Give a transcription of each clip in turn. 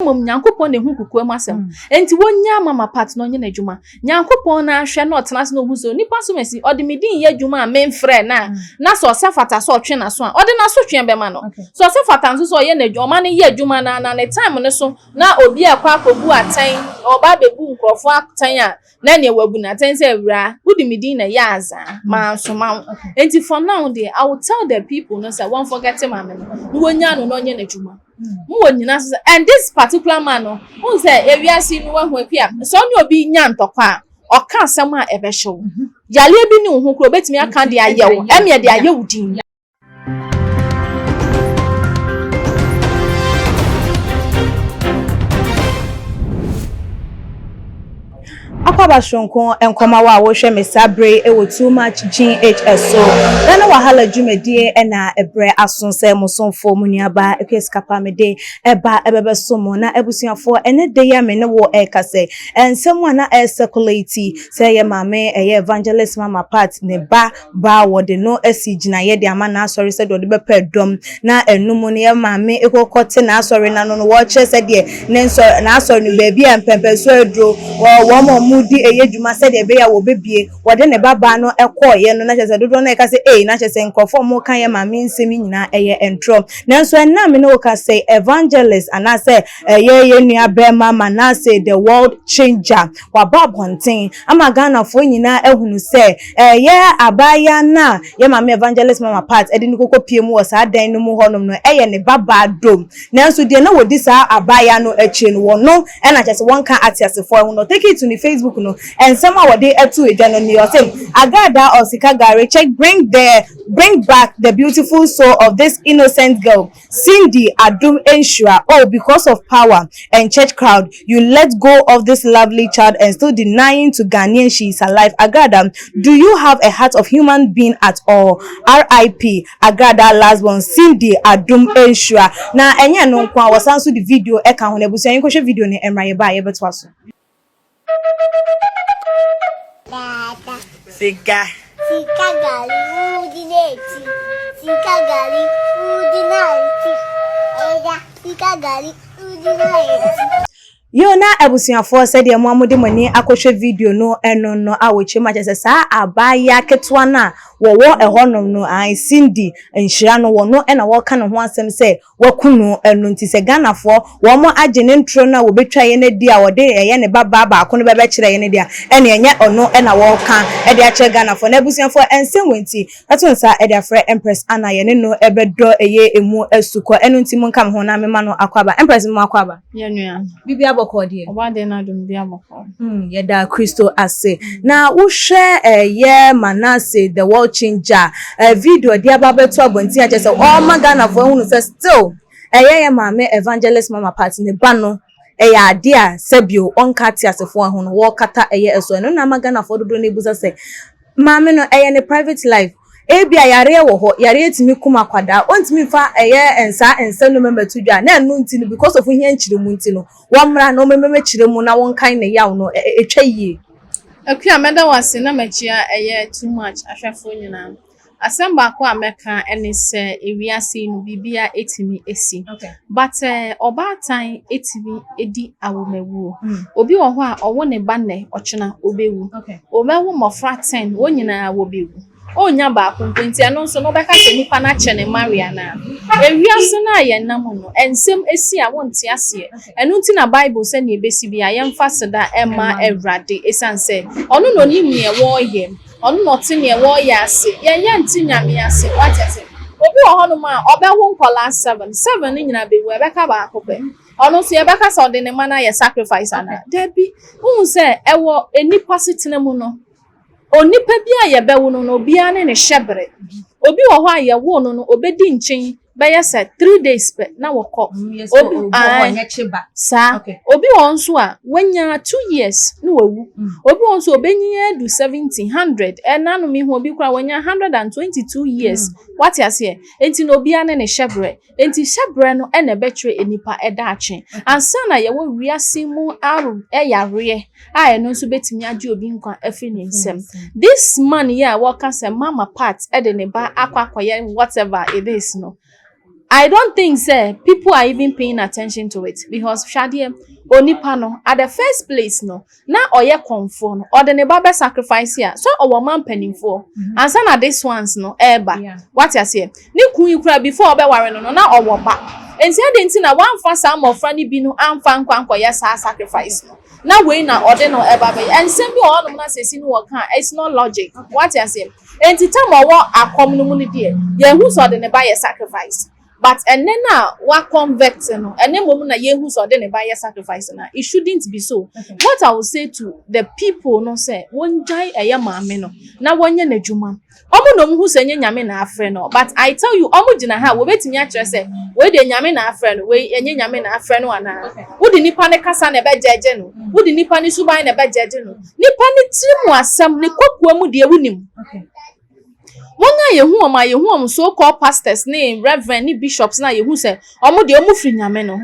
Mmom Nyankopɔn na ehu kokoam asɛm. Enti wonnyaa Mama Pat na ɔnyɛ n'adwuma. Nyankopɔn na ahwɛ na ɔtena ase na ohu sɛ onipa som asi, ɔde me din yɛ adwuma a memfrɛɛ no a, na sɛ ɔsɛ fata sɛ ɔtwe n'aso a, ɔde n'asotweɛ bɛma no. Sɛ ɔsɛ fata nso sɛ ɔyɛ n'adwuma, ɔma no yɛ adwuma no ara na ne time no so na obi rekɔ akɔbu atɛn, ɔreba abɛbu nkurɔfoɔ atɛn a, na ɛneɛ wabu no atɛn sɛ awuraa, wode me din na ɛyɛ azaa, mansoma wo. Enti for now deɛ, I will tell the people no sɛ wɔn forget maame no, na wɔnyaa no na ɔnyɛ n'adwuma. Mo wɔ nyina so sɛ, and this particular man no, wohu sɛ ewiase no wahu akua, sɛ ɔne obi nya ntɔkwa a, ɔka asɛm a ɛbɛhyɛ wo. Yareɛ bi ne wo ho koraa, obetumi aka de ayɛ wo, ɛmeɛ de ayɛ wo din. Akwaaba soronko nkɔma wo a wohwɛ me saa bere yi wɔ Too Much GHS so. Ghana Wahala dwumadie na ɛbrɛ aso sɛ mo somfoɔ mo nuabaa Akua Sikapa mede ɛba ɛbɛbɛso mo. Na abusuafoɔ ɛnɛ da yi a me ne wo ɛrekasa yi, nsɛm a na ɛrecirculate sɛ yɛ maame ɛyɛ Evangelist Mama Pat ne ba Ba a wɔde no asi gyinaeɛ de ama n'asɔre sɛdeɛ ɔde bɛpɛ dɔm, na ɛno mu no yɛn maame kɔkɔte n'asɔre no ano no, wɔkyerɛ sɛdeɛ ne nsɔre, n'asɔre no baabi a mpɛmpɛnsoɔ aduro, wɔ wɔn a wɔdi ɛyɛ dwuma sɛdeɛ ɛbɛyɛ a wɔbɛbie. Wɔde ne babaa no kɔeɛ no, na kyerɛ sɛ dodoɔ no a ɛka sɛ ei, na kyerɛ sɛ nkurɔfoɔ a wɔka yɛn maame nsɛm yi nyinaa ɛyɛ ntorɔ. Nanso ɛnnɛ a me ne wo kasa yi, Evangelist anaasɛ ɛyɛ yɛn nua barima Manasseh the world changer, Waba abɔnten ama Ghanafoɔ nyinaa ahunu sɛ ɛyɛ abaayewa no a yɛn maame Evangelist Mama Pat de no kɔkɔ pie mu wɔ saa dan no mu hɔnom no yɛ ne babaa Dom. Nanso deɛ na wɔdi saa abaayewa no akyire no wɔno na kyerɛ sɛ wɔnka ateasefoɔ ho no. Taking to ne Facebook no, nsɛm a wɔde too dwa no nie, ɔse, Agradaa or Sika Gari check bring the bring back the beautiful soul of this innocent girl Cindy adom nhyira oh because of power and church crowd you let go of this lovely child and still denying to Ghanaian she is alive Agrada do you have a heart of human being at all RIP Agrada last born Cindy adom nhyira na ɛnyɛ ɛno nko a wɔsan nso de video ɛka ho na abusua yɛnkɔhwɛ video no mmra yɛba a yɛbɛtoa so. Sika. Sika gari wudi n'eti. Sika gari wudi n'eti. Ɛda sika gari wudi n'eti. Yoo na abusuafoɔ sɛdeɛ mo a mode mo ani akɔhwɛ video no ɛno no a wɔkyerɛ mu akyerɛ sɛ saa abaayewa ketewa no a wɔwɔ ɛhɔnom no ae Cindy nhyira no wɔno ɛna wɔka ne ho asɛm sɛ Waku no ɛno nti sɛ Ghanafoɔ wɔn agye ne ntoro no a wɔbɛtwaeɛ no adi a ɔde ɛyɛ ne ba baa baako no bɛbɛkyerɛeɛ no deɛ ɛneɛ ɛnyɛ ɔno na wɔreka de akyerɛ Ghanafoɔ. Na abusuafoɔ ɛnsɛm wei nti mɛto nsa de afrɛ Empress Anna yɛne no bɛdɔ ɛyɛ ɛmu asukɔ ɛno nti monka me ho na mema no akwaaba. Empress mema wo akwaaba. Yɛ nua. Biribiara bɔkɔɔ deɛ? Ɔbɔadeɛ no adom biribiara bɔkɔɔ. Hmm, yɛda Kristo ase. Na wohwɛ ɛyɛ Manasseh the world changer eh, video ɔde aba abɛto abɔnten a kyerɛ sɛ ɔrema Ghanafoɔ ahunu sɛ still ɛyɛ yɛ maame Evangelist Mama Pat ne ba no ɛyɛ adeɛ a sɛbio ɔnka ateasefoɔ ho no wɔrekata ɛyɛ ɛso ɛno na ama Ghanafoɔ dodoɔ no abusa sɛ Maame no, ɛyɛ ne private life. Ebia yareɛ wɔ hɔ, yareɛ tumi kum akwadaa, ɔntumi mfa ɛyɛ nsaa nsɛm no mmɛto dwa, na ɛno nti no because of ohia nkyerɛmu nti no, wɔmmra na wɔmmɛkyerɛ mu na wɔnkan ne yaw no, ɛtwa yie. Akua mɛda wo ase na makyia ɛyɛ too much ahwɛfoɔ nyinaa. Asɛm baako a mɛka ne sɛ ewiase yi no biribiara ɛtumi ɛsi. But ɔbaatan ɛtumi ɛdi awomawuo. Obi wɔ hɔ a ɔwo ne ba nnɛ ɔkyena ɔbɛwu. Wɔbɛwo mmɔfra ten, wɔn nyinaa wɔbɛwu. Ɔrennya baako mpo, nti ɛno nso no wobɛka sɛ nipa no akyɛ ne mma we anaa? Ewiase no a yɛnam mu no, nsɛm si a wonte aseɛ. Ɛno nti na Bible sɛ nea ɛbɛsi biara yɛmfa aseda mma Awurade ɛsiane sɛ ɔno na ɔnim nea wɔreyɛ, ɔno na ɔte nea wɔreyɛ ase. Yɛn yɛnte Nyame ase, wate aseɛ? Obi wɔ hɔnom a ɔbɛwo nkwadaa seven, seven no nyinaa bɛwu, ɛbɛka baako pɛ. Ɔno nso yɛbɛka sɛ ɔde ne mma no ayɛ sacrifice anaa? Dabi. Wohu sɛ ɛwɔ nnipa setena mu no, onipa bi a yɛbɛwo no no, obiara ne ne hyɛbere. Obi wɔ hɔ a yɛwoo no no, obedi nkyen bɛyɛ sɛ 3 days pɛ na wɔkɔ. Obi ae saa. Obi wɔ hɔ nso a wanya 2 years na wawu. Obi wɔ hɔ nso a obenyin adu 70, 100. Ɛna no mehu obi koraa wanya 122 years. Wate aseɛ? Enti na obiara ne ne hyɛbrɛ. Enti hyɛbrɛ no na ɛbɛkyerɛ nnipa daakye. Ansa na yɛwɔ wiase mu yareɛ a ɛno nso bɛtumi agye obi nkwa afiri ne nsam. This man yi a wɔka sɛ Mama Pat de ne ba akɔ akɔyɛ whatever it is no, I don't think sɛ people are even paying attention to it because hwɛ adeɛ, onipa no at the first place no, na ɔyɛ kɔnfoɔ no, ɔde ne ba bɛ sacrifice a, so ɔwɔ ma mpanimfoɔ ansa na this ones no ɛɛba. Wate aseɛ? Ne kun yi kura before ɔbɛware no, na ɔwɔ ba, nti adi nti na wamfa saa mmɔfra no bi no amfa nkɔ ankɔyɛ saa sacrifice no, na wei na ɔde no ɛba bɛyɛ nsɛm bi wɔ hɔnom na sɛsi no wɔ ka, it's not logic. Wate aseɛ? Nti tam ɔwɔ akɔm no mu no deɛ, yɛn hu sɛ ɔde ne ba yɛ sacrifice, but ɛnɛ na wa convert no, ɛnɛ mmom na yɛhu sɛ ɔde ne ba yɛ sacrifice na it shouldn't be so. What I will say to the people no sɛ wɔngyae ɛyɛ maame no na wɔnyɛ n'adwuma. Ɔmo na ɔmo hu sɛ ɛnyɛ Nyame na afrɛ no, but I tell you, ɔmo gyina ha, wɔbɛtumi akyerɛ sɛ wei deɛ Nyame na afrɛ no, wei ɛnyɛ Nyame na afrɛ no anaa. Wode nipa ne kasa na ɛbɛgyɛgye no, wode nipa ne suban na ɛbɛgyɛgye no, nipa ne tiri mu asɛm ne kokoa mu deɛ wonim. Wɔn a yɛhu wɔn a yɛhu wɔn so called pastors ne reverend ne bishops na yɛhu sɛ wɔn deɛ wɔn firi Nyame no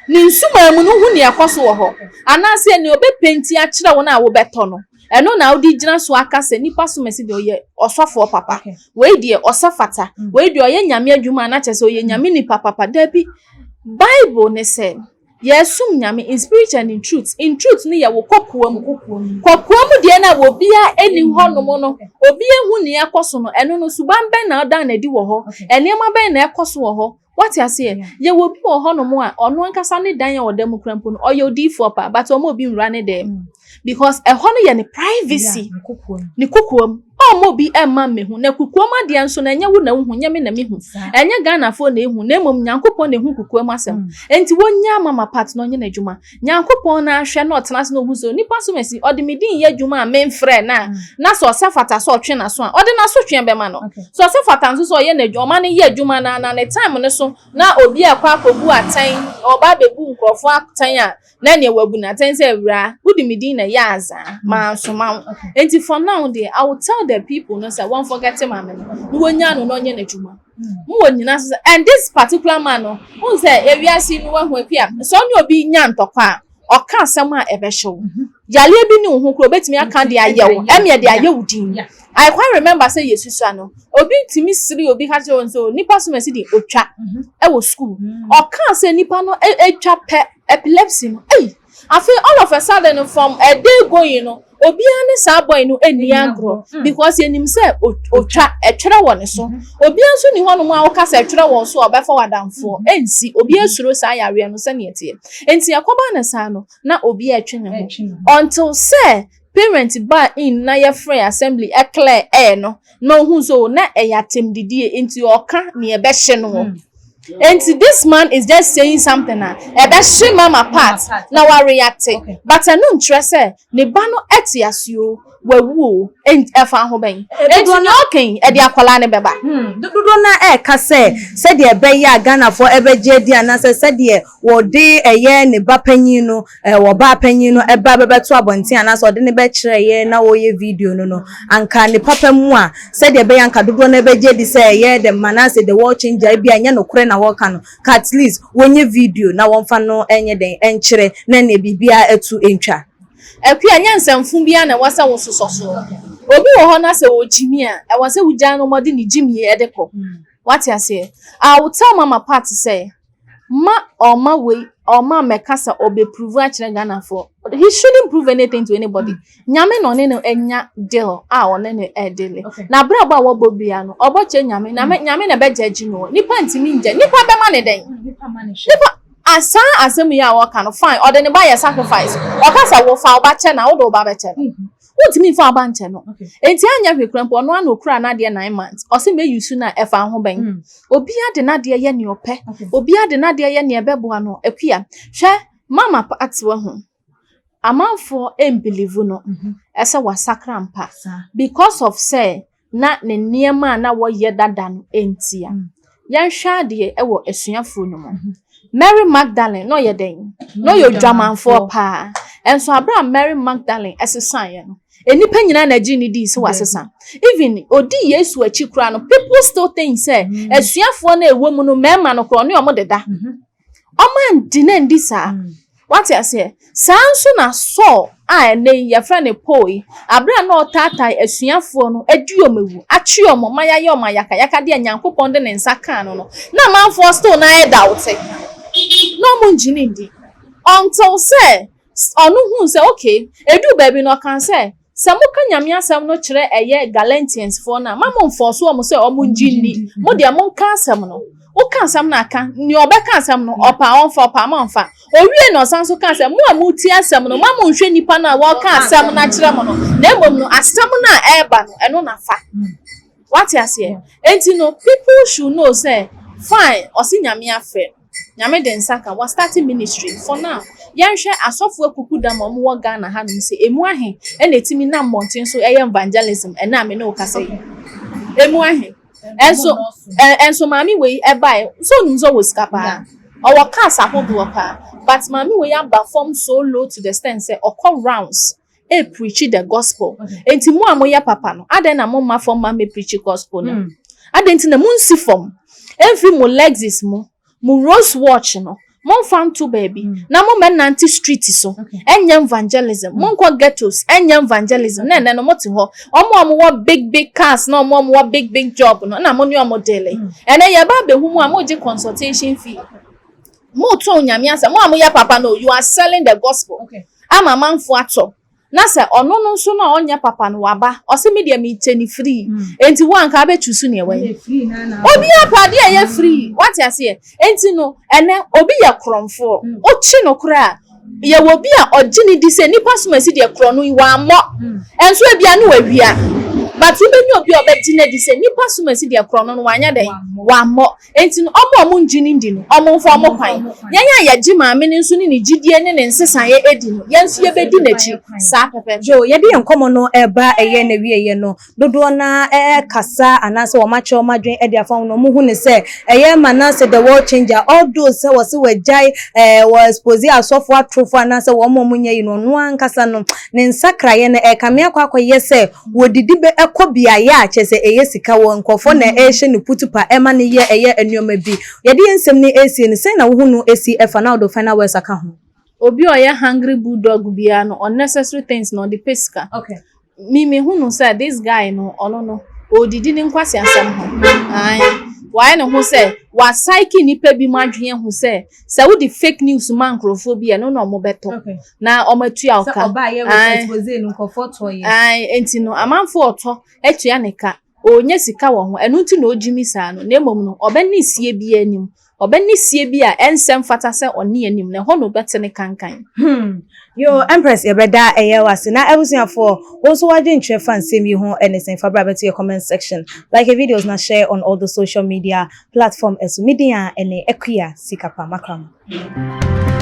ne nsuma mu no hu nea ɛkɔ so wɔ hɔ, anaasɛ nea ɔbɛpenti akyerɛ wɔn a wɔbɛtɔ no, ɛno na wɔde gyina so aka sɛ nipa so mɛsi deɛ ɔyɛ ɔsɔfoɔ papa, wei deɛ ɔsɛ fata, wei deɛ ɔyɛ Nyame adwuma, anakyɛ sɛ ɔyɛ Nyame nipa papa. Dabi, Bible ne sɛ yɛsum Nyame in spirit and in truth. In truth no yɛ wɔ kɔkoa mu. Kɔkoa mu deɛ na obiara ani hɔnom no, obi ehu nea ɛkɔ so no, ɛno no suban bɛn na ɔda n'adi wɔ hɔ, nneɛma bɛn na ɛkɔ so wɔ hɔ. Wate aseɛ? Yɛwɔ bi wɔ hɔnom a ɔno ankasa ne dan a ɔda mu kura mpo no, ɔyɛ odiifoɔ pa, but ɔmo obi nwura ne dɛm because ɛhɔ no yɛ ne privacy, ne kokoa mu. Ɔmo obi ɛmma mmehu na kokoa mu adeɛ nso na ɛnyɛ wo na wohu, nyɛ me na mehu, ɛnyɛ Ghanafoɔ na ehu, na mmom Nyankopɔn na ehu kokoa mu asɛm. Nti wɔnya Mama Pat na ɔnyɛ n'adwuma. Nyankopɔn na ahwɛ na ɔtena ase na ohu sɛ onipa so mɛsi ɔde me din yɛ adwuma a memfrɛ na sɛ ɔsɛ fata sɛ ɔtwe n'aso a, ɔde n'aso twe bɛma no. Sɛ ɔsɛ fata nso sɛ ɔyɛ n'adwuma, ɔma no yɛ adwuma na ne time no so na obi a ɛkɔ akɔbu atɛn, ɔba abɛbu nkurɔfoɔ atɛn a, na nea wabu n'atɛn sɛ awura wodi me din na ɛyɛ azaa maa nsoma wo. Nti for now deɛ, I will tell the people no sɛ wɔn forget maame no na wɔnya no na ɔnyɛ n'adwuma mu wɔ nyinaa so. And this particular man no n sɛ ewiase no wahu efi a sɛ ɔne obi nya ntɔkwa a, ɔka asɛm a ɛbɛhyɛ wo yareɛ bi ne wo ho kuro, obetumi aka de ayɛ wo ɛmɛ de ayɛ wo din. I quite remember sɛ yɛsusua no, obi ntumi siri obi ka kyerɛ wɔn sɛ nipa so mɛsi de otwa ɛwɔ school. Ɔka sɛ nipa no etwa pɛ epilepsy no, ɛyi afei all of a sudden from a day going no, obiara ne saa boy no ani agorɔ because yɛnim sɛ otwa ɛtwerɛ wɔ ne so. Obiara nso ni hɔnom a wɔka sɛ ɛtwerɛ wɔ so a ɔbɛfa w'adamfoɔ ɛnsi. Obiara suro saa yareɛ no sɛnea ɛteɛ, nti ɛkɔba ne saa no na obiara ɛtwe ne ho until sɛ parent ba in na yɛfrɛ assembly, ɛclear air no na ohun so na ɛyɛ atɛmdidie, nti ɔka nea ɛbɛhyɛ no wɔ. Nti this man is just saying something a ɛbɛhye Mama Pat na wareact, but ɛno nkyerɛ sɛ ne ba no ɛte ase o, wawu o, ɛfa ho bɛn? Nti nea ɔkɛn ɛde akwadaa ne bɛba. Dodoɔ no ɛɛka sɛ sɛdeɛ ɛbɛyɛ a Ghanafoɔ ɛbɛgye adi, anaasɛ sɛdeɛ wɔde ɛyɛ ne ba panyin no, wɔbaa panyin no ɛba bɛbɛto abɔnten, anaasɛ ɔde ne bɛkyerɛ yɛ na wɔyɛ video no, anka ne papa mu a, sɛdeɛ ɛbɛyɛ anka dodoɔ no ɛbɛgye adi sɛ ɛyɛ the Manasseh the world changer, ebi a ɛnyɛ nokorɛ na wɔka no ka, at least wɔnyɛ video na wɔmfa no ɛnyɛ den ɛnkyerɛ na nea biribiara ɛtu ntwa. Akua, nyɛ nsɛmfo biara na ɛwɔ sɛ wososɔ so. Obi wɔ hɔ na sɛ wɔgyimi a, ɛwɔ sɛ wogyaa no mɔde ne gyimie ɛde kɔ. Wate aseɛ? I will tell Mama Pat sɛ ma ɔma wei ɔma mmɛka sɛ ɔbɛprove akyerɛ Ghanafoɔ. He shouldn't prove anything to anybody. Nyame na ɔne no anya deal a ɔne no ɛdeal na abrabɔ a wɔbɔ bia no, ɔbɔ kyerɛ Nyame na Nyame na ɛbɛgye agyi no. Nipa ntumi ngye nipa bɛma ne dɛn nipa asaa asɛm yi a wɔka no. Fine, ɔde ne ba yɛ sacrifice. Ɔka sɛ wofa ɔba kyɛ na wode ɔba bɛkyɛ no, wontumi nfa ɔba nkyɛ no. Enti anya hwɛ kura mpo, ɔno ano okura n'adeɛ 9 months, ɔsɛ meyi su na ɛfa ho bɛn? Obiara de n'adeɛ yɛ nea ɔpɛ, obiara de n'adeɛ yɛ nea ɛbɛboa no. Akua, hwɛ Mama Pat wɔ ho, amanfoɔ mbelieve no ɛsɛ wasakra mpa because of sɛ na ne nneɛma a na wɔyɛ dada no ntia. Yɛnhwɛ adeɛ ɛwɔ asuafoɔ no mu. Mary Magdalene na ɔyɛ dɛn? Na ɔyɛ odwamanfoɔ paa. Ɛnso abere a Mary Magdalene ɛsesaeɛ no, nnipa nyinaa na agye ne dii sɛ wasesa. Even odi Yesu akyi koraa no, people still think sɛ asuafoɔ no a ɛwɔ mu no, mmarima no koraa ɔne ɔmo deda. Ɔmo andi na ndi saa. Wate aseɛ? Saa ara nso na Saul a ɛnnɛ yi yɛfrɛ no Paul yi, bere a na ɔretaatae asuafoɔ no, adi wɔn awu, atwe wɔn ma yɛayɛ wɔn ayakayakadeɛ a Nyankopɔn de ne nsa kaa no no, na amanfoɔ still na ayɛ doubte. Na wɔn ngye no ndi. Until sɛ ɔno huu sɛ okay, ɛduu baabi no ɔkaa sɛ, Sɛ moka Nyame asɛm no kyerɛ ɛyɛ Galatians foɔ no a, ma mo nfɔɔso wɔn sɛ wɔn ngye nni. Mo deɛ monka asɛm no. Woka asɛm no a ka. Nea ɔbɛka asɛm no, ɔpɛ a ɔmfa, ɔpɛ a ma ɔmfa. Owiei no ɔsan nso kaa sɛ, Mo a motie asɛm no, mma monnhwɛ nnipa no a wɔreka asɛm no akyerɛ mo no, na mmom no, asɛm no a ɛreba no, ɛno na fa. Wate aseɛ? Enti no, people should know sɛ, fine, ɔse Nyame afrɛ no. Nyame de nsa ka, wa start ministry. For now, yɛnhwɛ asɔfo akuku dam a wɔn wɔ Ghana ha nom sɛ, emu ahe ɛna etimi nam mmɔnten so ɛyɛ evangelism ɛnɛ a me ne wo kasa yi? Emu ahe? Ɛnso, ɛnso maame wei ɛbae, sɛ onim sɛ ɔwɔ sika paa, ɔwɔ cars ahodoɔ paa, but maame wei aba fam so low to the extent sɛ ɔkɔ rounds ɛrepreachi the gospel. Enti mo a moyɛ papa no, adɛn na momma fam ma mɛpreachi gospel no? Adɛn nti na monsi fam mfiri mo Lexus mu, mo Rolls watch no, momfa nto baabi na mommɛnante street so ɛnyɛ evangelism, monkɔ ghettos ɛnyɛ evangelism, na ɛnɛ no mote hɔ, wɔn a wɔwɔ big big cars na wɔn a wɔwɔ big big job no na mo ne wɔn dele. Ɛnɛ yɛba abɛhu mu a mogye consultation fee. Motɔn Nyame asɛm, mo a moyɛ papa no, you are selling the gospel ama amanfoɔ atɔ. Na sɛ ɔno no nso no a ɔnyɛ papa no waba, ɔse me deɛ mekyɛ no free, enti wo anka abɛ choose neɛ wɛn? Obiara pɛ adeɛ a ɛyɛ free, wate aseɛ? Enti no ɛnɛ obi yɛ korɔmfoɔ, wokye no koraa a, yɛwɔ obi a ɔgye no di sɛ nipa som asi deɛ korɔ no yi wammɔ, ɛnso ebia ne wawia, but wobɛnya obi a ɔbɛgye no adi sɛ nipa som asi deɛ korɔ no no wanyɛ dɛn? Wammɔ. Enti no, wɔn a wɔnngye no nndi no, wɔmfa wɔn kwan. Yɛn a yɛgye maame no nso ne ne gyidie ne ne nsesaeɛ di no, yɛn nso yɛbɛdi n'akyi saa pɛpɛɛpɛ. Joe, yɛde yɛn nkɔmmɔ no reba ɛyɛ n'awieeɛ no, dodoɔ no ara rekasa anaasɛ wɔakyerɛ wɔn adwene de afa ho no, wɔhu no sɛ ɛyɛ Manasseh the world changer, although sɛ wɔse wagyae ɛɛ wɔ expose asɔfoɔ atorofoɔ anaasɛ wɔn a wɔnyɛ yi no, ɔno ankasa no, ne nsakraeɛ no ɛrekame akɔ akɔyɛ sɛ Wɔdidi bɛ kɔ beaeɛ a kyerɛ sɛ ɛyɛ sika wɔ nkurɔfoɔ na ɛrehyɛ no putupa ɛma no yɛ ɛyɛ nnoɔma bi. Yɛde yɛn nsɛm no resie no, sɛn na wohu no si ɛfa na wode wo final words aka ho? Obi a ɔyɛ hungry bulldog biara no unnecessary things na ɔde pɛ sika. Me me hu no sɛ this guy no ɔno no ɔredidi ne nkwaseasɛm ho. Ae wayɛ ne ho sɛ wa psyche nnipa bi mu adwene ahu sɛ sɛ wode fake news ma nkurɔfoɔ bi a ɛno na wɔbɛtɔ. Na wɔatua wo ka. Sɛ ɔbaa yɛ with expose no nkurɔfoɔ tɔ yɛ. Ae, nti no amanfoɔ ɔtɔ atua ne ka. Ɔnya sika wɔ ho, ɛno nti na ɔgyimi saa no. Na mmom no, ɔbɛne sie bi anim. Ɔbɛne sie bi a ɛnsɛ mfata sɛ ɔne anim, na ɛhɔ na ɔbɛte ne kankan. Hmm. Yoo, Empress yɛbɛda ɛyɛ wo ase. Na abusuafoɔ, wo nso w'adwenkyerɛ fa nsɛm yi ho ɛne sɛn? Fa bra bɛto yɛ comment section. Like yɛ videos na share on all the social media platform ɛso. Me din a ɛne Akua Sikapa Makramo.